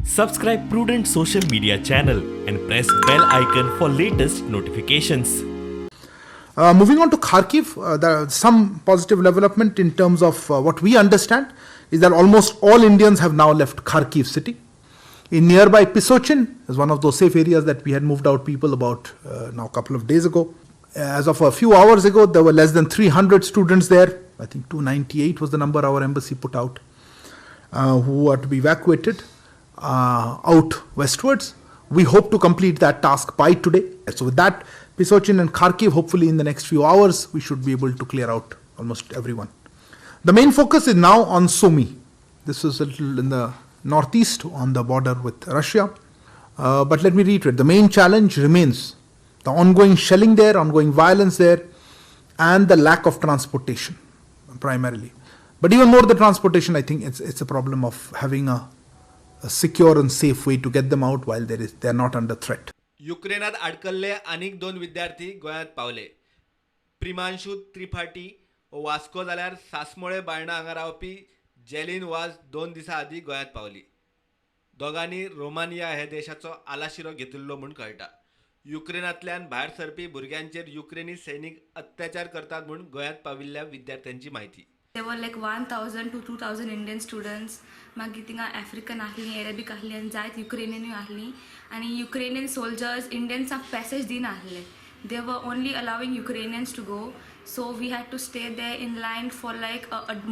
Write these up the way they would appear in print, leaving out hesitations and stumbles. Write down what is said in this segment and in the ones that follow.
Subscribe Prudent social media channel and press bell icon for latest notifications. Moving on to Kharkiv, there are some positive development in terms of what we understand is that almost all Indians have now left Kharkiv city. In nearby Pisochyn is one of those safe areas that we had moved out people about now a couple of days ago. As of a few hours ago, there were less than 300 students there. I think 298 was the number our embassy put out, who are to be evacuated out westwards. We hope to complete that task by today. So with that, Pisochyn and Kharkiv, hopefully in the next few hours, we should be able to clear out almost everyone. The main focus is now on Sumy. This is a little in the northeast on the border with Russia. But let me reiterate, the main challenge remains the ongoing shelling there, ongoing violence there, and the lack of transportation primarily. But even more the transportation, I think it's a problem of having a secure and safe way to get them out while they are not under threat. युक्रेनात आडकल्ले आनीक दोन विद्यार्थी गोंयांत पावले. प्रिमांशू त्रिपाठी वास्को जाल्यार सासमोळे बायणा हांगा रावपी जेलीन वाज 2 दिसां आदीं गोंयांत पावली. दोगांनी रोमानिया हे देशाचो आलाशिरो घेतिल्लो म्हूण कळटा. युक्रेनांतल्यान भायर सरपी भुरग्यांचेर युक्रेनी सैनीक अत्याचार करतात म्हूण गोंयांत पाविल्ल्या विद्यार्थ्यांची म्हायती. There were like 1000 to 2000 Indian students. मागीर थिंगा आफ्रिकन आहलीं, अरेबीक आहलीं आनी जायत युक्रेनियनूय आहलीं. आनी युक्रेनियन सोल्जर्स इंडियन्सांक पॅसेज दिनासले. They were only allowing Ukrainians to go, so we had to stay there in line for like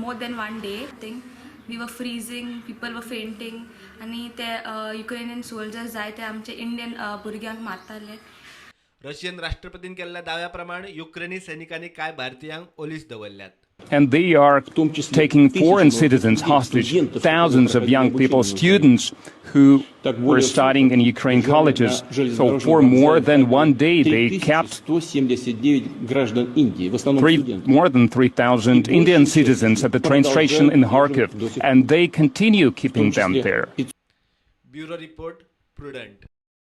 more than one day thing. We were freezing, people were fainting. आनी ते Ukrainian soldiers जायते आमचे Indian भुरग्यांक मारताले. Russian राष्ट्रपतीन केल्ल्या दाव्या प्रमाण युक्रेनी सैनिकांनी कांय भारतीयांक ओलीस दवरल्यात. And they are taking foreign citizens hostage, thousands of young people, students who were studying in Ukraine colleges. So for more than one day, they kept more than 3,000 Indian citizens at the train station in Kharkiv, and they continue keeping them there. Bureau report, Prudent.